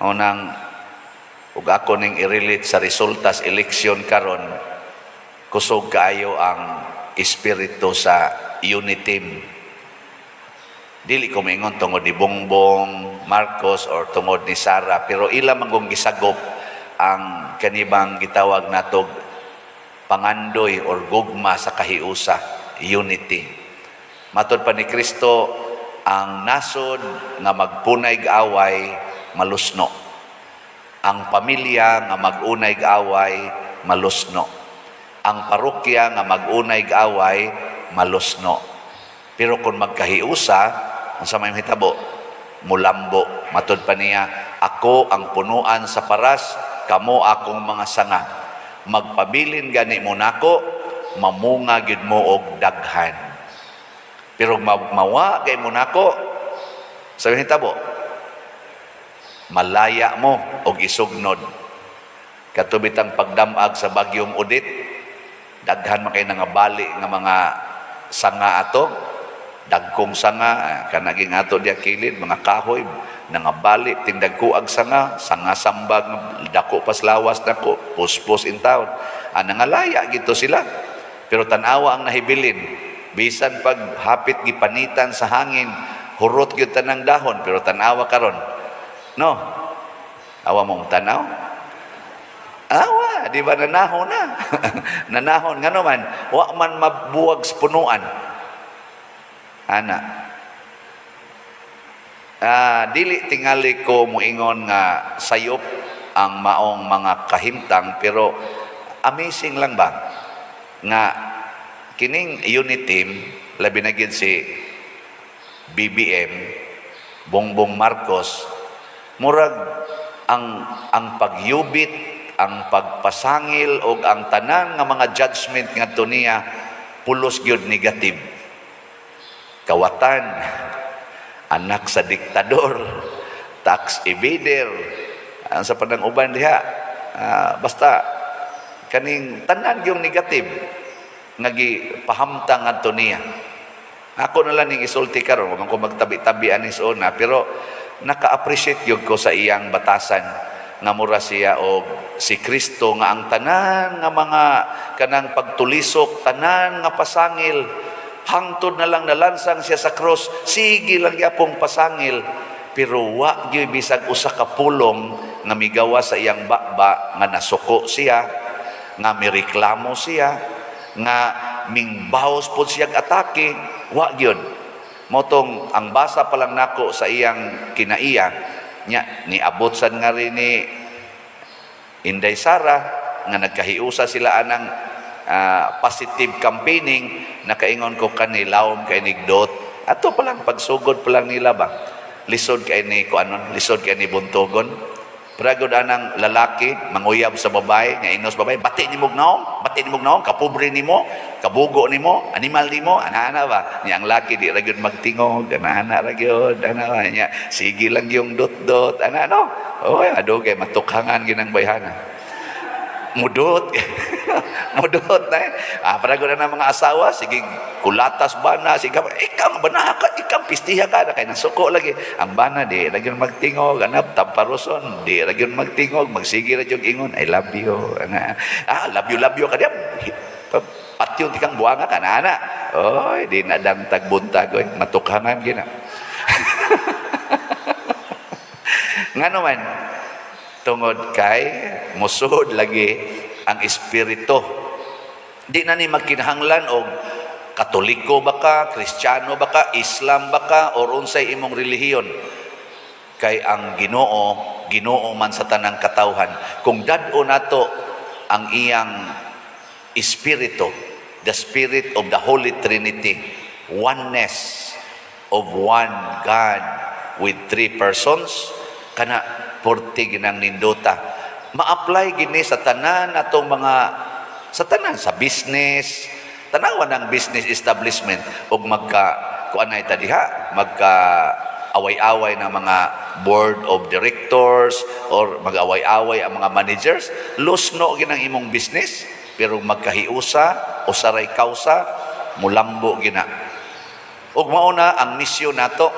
Unang ug ako ning i-relate sa resulta sa eleksyon karon, kusog kaayo ang espiritu sa unity. Dili ko maingon tungod ni Bongbong Marcos or tungod ni Sara, pero ila man gong gisagop ang kanibang gitawag natog pangandoy or gugma sa kahiusa, unity. Matod pa ni Kristo, ang nasod nga magpunay away malusno. Ang pamilya nga mag-unay away malusno. Ang parokya nga mag-unay away malusno. Pero kung magkahiusa, unsa may mahitabo? Mulambo. Matod pa niya, "Ako ang punuan sa paras, kamo akong mga sanga. Magpabilin gani mo nako, mamunga gyud mo og daghan. Pero mawa kay mo nako, sa hitabo, malaya mo og isugnod." Kato bitang pagdamag sa bagyong Odette, daghan man kay nangabali nga mga sanga ato, dagkong sanga, kanaging ato diya kilid, mga kahoy, nangabali, ting dagko sanga, sanga sambag, dako pas lawas nako, puspos in town. Ah, nangalaya gito sila. Pero tanawa ang nahibilin, bisan pag hapit gipanitan sa hangin, hurot gyud tanang dahon, pero tanawa karon. No? Awa mong tanaw? Awa, di ba nanahon na? Nanahon ngano man, wa man mabuwag sa punuan. Ana. Ah, dili tingali ko muingon nga sayop ang maong mga kahimtang, pero amazing lang ba nga kining unity team, labi na gid si BBM, Bongbong Marcos, murag ang pagyubit, ang pagpasangil og ang tanan nga mga judgment ngadto niya pulos gyud negative. Kawatan, anak sa diktador, tax evader, ang sa panang uban diha, basta kaning tanan yung negative nga gipahamtang ngadto niya. Ako na lang ning isulti karon, wa man ko magtabi-tabi ani sa una, pero naka-appreciate gyud ko sa iyang batasan nga mura siya og si Kristo nga ang tanan nga mga kanang pagtulisok, tanan nga pasangil, hangtod na lang nalansang siya sa cross, sige lang gyapong pasangil, pero wa gyud bisag usa ka pulong nga migawa sa iyang baba nga nasuko siya, nga mireklamo siya, nga mingbaos pod siyang atake, wa gyud. Motong ang basa pa lang nako sa iyang kinaiya nya, niabot sad nga rin ni Inday Sara nga nagkahiusa sila anang positive campaigning, nakaingon ko kani lawom kay nigdot ato pa lang, pagsugod pa lang nila ba, lisod kay ni kuanon, lisod kay ni buntogon. Pragod anang lalaki manguyab sa babae nga inos babae, "Bati nimo naong, bati nimo naong, kapobre nimo, kabugo nimo, animal nimo," ana-ana ba. Nya ang laki di ra gyud magtingog, ana-ana ra gyud, ana ba nya, sige lang yung dot-dot, ana no. Oy, adugay matukhangan ginang bayhana. Mudot. Mudot na eh. Ah, para na mga asawa, sige, kulatas bana, sige, ikaw, bana ka, ikaw, pistiha ka, na kay nasuko lagi. Ang bana, di, lagi magtingog, anap, tamparoson, di, lagi magtingog, magsige ra yung ingon, "I love you." Ana, ah, love you ka diyan. Patyon tikang buwanga ka na, ana. Oy, di na dantag buntag, oy, matukhangan gina. Nga naman, tungod kay musod lagi ang espiritu. Di na ni magkinahanglan og Katoliko ba ka, Kristiyano ba ka, Islam ba ka, or unsay imong relihiyon. Kay ang Ginoo, Ginoo man sa tanang katawhan. Kung dad-o nato ang iyang espiritu, the spirit of the Holy Trinity, oneness of one God with three persons, kana porte ginang nindota. Ma-apply gini sa tanan atong mga sa tanan sa business, tanawa ng business establishment ug magka kuan na ita diha, magka away-away ng mga board of directors or mag-away-away ang mga managers, lusno ginang imong business, pero magkahiusa usaray kausa, mulambo gina. Ug mao na ang misyon nato.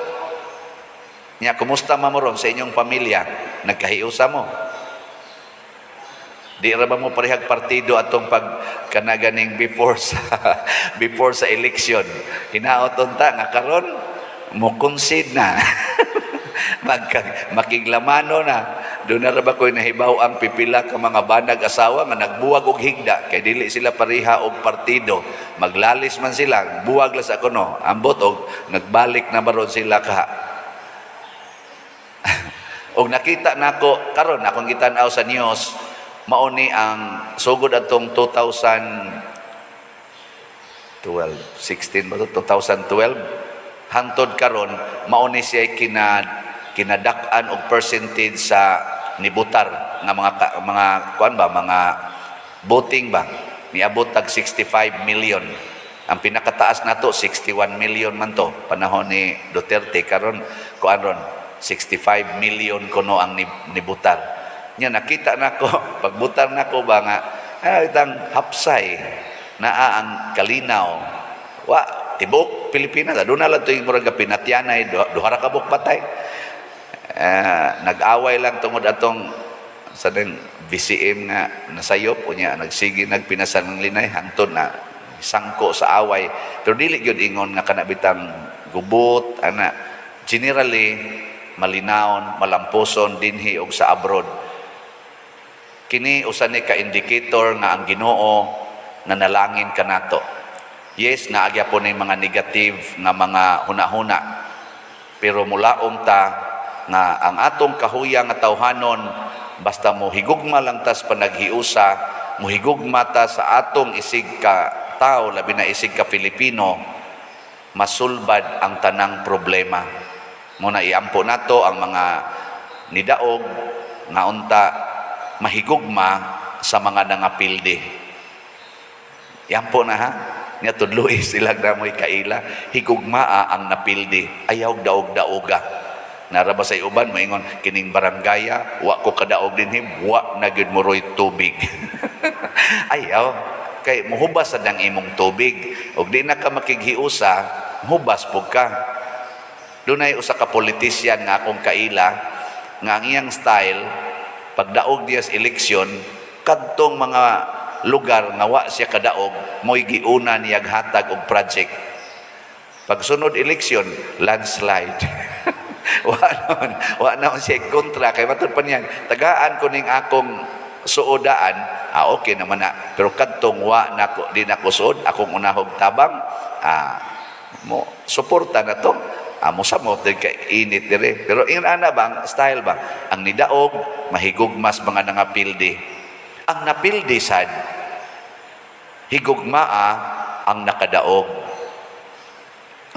Nya kumusta man mo ron sa inyong pamilya? Nagkahiusa mo. Di ra ba mo parehag partido atong pag kanaganing before sa election? Hinaot unta nga karon mo concede na. Magka, makiglamano na. Doon na ra ba ko'y nahibaw ang pipila ka mga banag asawa nga nagbuwag og higda kay dili sila pareha og partido. Maglalis man sila, buwag la sa kuno. Ambot og nagbalik na baron sila ka. Og nakita nako karon, akong gitan-aw sa news, mao ni ang sugod atong 2012, 16 ba to? 2012 hantod karon, mao ni siya kinadak-an og percentage sa nibutar nga mga kuan ba, mga voting ba, niabot tag 65 million. Ang pinakataas nato 61 million man to panahon ni Duterte. Karon kuan ron, 65 million kuno ang nibutar nya. Nakita nako pagbutar nako ba nga ano itang hapsay naa ang kalinaw, wa tibok Pilipinas. Aduna lang to yung murag pinatyanay, duha ra ka buok patay. Eh, nag-away lang tungod atong sa ding VCM nga nasayop, unya nagsige nagpinasan ng linay hangtod na sangko sa away, pero dili gyud ingon nga kana bitang gubot ana. Generally malinawon, malampuson dinhi og sa abroad. Kini usa ni ka indicator nga ang Ginoo nanalangin kanato. Yes, naa gyapon ni mga negative nga mga hunahuna, pero mulaom ta nga ang atong kahuya nga tawhanon, basta mo higugma lang tas panaghiusa, mohigugma ta sa atong isig ka tao, labi na isig ka Filipino, masulbad ang tanang problema. Mo na iampo nato ang mga nidaog nga unta mahigugma sa mga nangapildi. Iampo na ha. Nya tudloi sila na mo'y kaila, higugmaa ang napildi, ayaw daog-daoga. Nara ba sa uban moingon kining barangaya wa ko kadaog dinhi, wa na gyud mo roy tubig. Ayaw kay muhubas sa dang imong tubig ug di na ka makighiusa, hubas pug ka. Dunay usa ka politician nga akong kaila nga ang iyang style pagdaog diya sa eleksyon, kadtong mga lugar nga wa siya kadaog, mo'y giuna niyag hatag og project. Pagsunod eleksyon, landslide. Wa naman siya kontra kay matud pa niya, tagaan ko ning akong suodaan, ah, okay naman na. Pero kadtong wa nako, di nako suod, akong unahog tabang, ah, mo suporta na to. Ah, mo samot din kay init dire. Pero ingon ana bang style ba? Ang nidaog mahigugmas mga nangapildi. Ang napildi sad higugmaa ang nakadaog.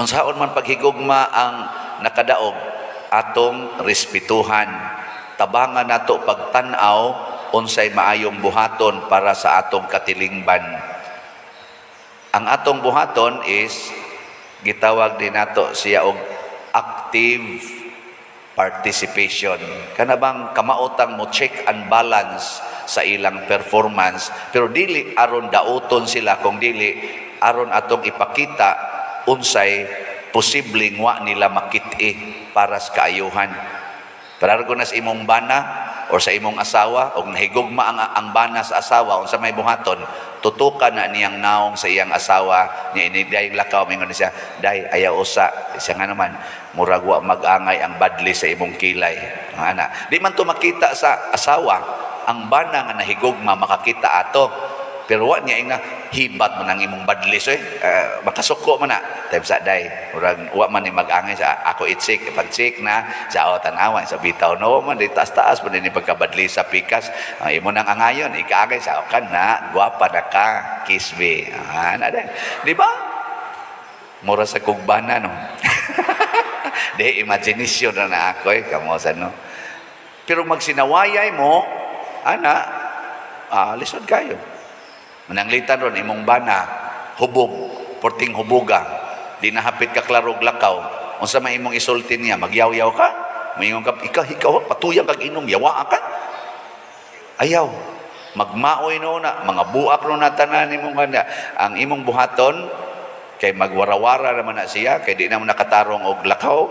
Unsaon man paghigugma ang nakadaog? Atong respetuhan. Tabangan nato pagtan-aw unsay maayong buhaton para sa atong katilingban. Ang atong buhaton is gitawag din nato siya og active participation. Kana bang kamaotang mo check and balance sa ilang performance, pero dili aron dauton sila, kung dili aron atong ipakita unsay posibleng wa nila makit-i para sa kaayuhan. Para ko na sa imong bana or sa imong asawa og nahigugma ang bana sa asawa, unsa may buhaton? Tutukan na niyang naong sa iyang asawa niya ini day lakaw, mingon siya, "Day, ayaw usa." Siya nga naman, "Murag wa mag-angay ang badli sa imong kilay." Ana di man to makita sa asawa. Ang bana nga nahigugma makakita ato, pero wa niya ingna, "Hibat man ang imong badlis oy." Makasuko man na time sa, "Day, murag wa man ni mag-angay sa ako i-check." Pag-check na sa o tanawan sa bitaw, no man di taas-taas man ni pagkabadli sa pikas. Ang imo nang angayon ikaangay sa kan na, "Gwapa na ka, kiss me." Ah, na day, di ba? Mura sa kugbana, no? Di imagination na na ako eh, kamo sa no. Pero magsinawayay mo ana, ah, lisod kayo. Mananglitan ron imong bana, hubog, porting hubuga, di nahapit ka klarog lakaw. Unsa may imong isulti niya? Magyaw-yaw ka? Moingon ka, "Ikaw, ikaw, patuyang kag inom, yawa ka?" Ayaw. Magmaoy no na, mga buak no na tanan imong kanya. Ang imong buhaton, kay magwarawara naman na siya, kay di na mo nakatarong og lakaw,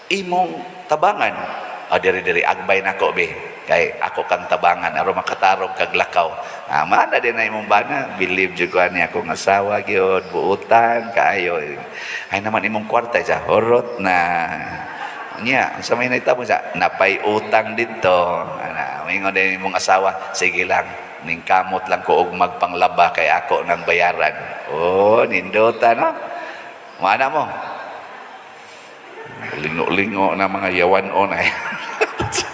imong tabangan. Oh, diri diri agbay nako be. Kay ako kang tabangan aron makatarong kag lakaw. Ah, mana din na imong bana, believe jud ko ani akong asawa gyud, buutan kaayo. Ay naman imong kwarta sa horot na. Nya, sa may nahitabo sa napay utang dito. Ana, moingon din imong asawa, "Sige lang, ning kamot lang ko og magpanglaba kay ako nang bayaran." Oh, nindota, no? Mana mo? Lingo-lingo na mga yawan on ay.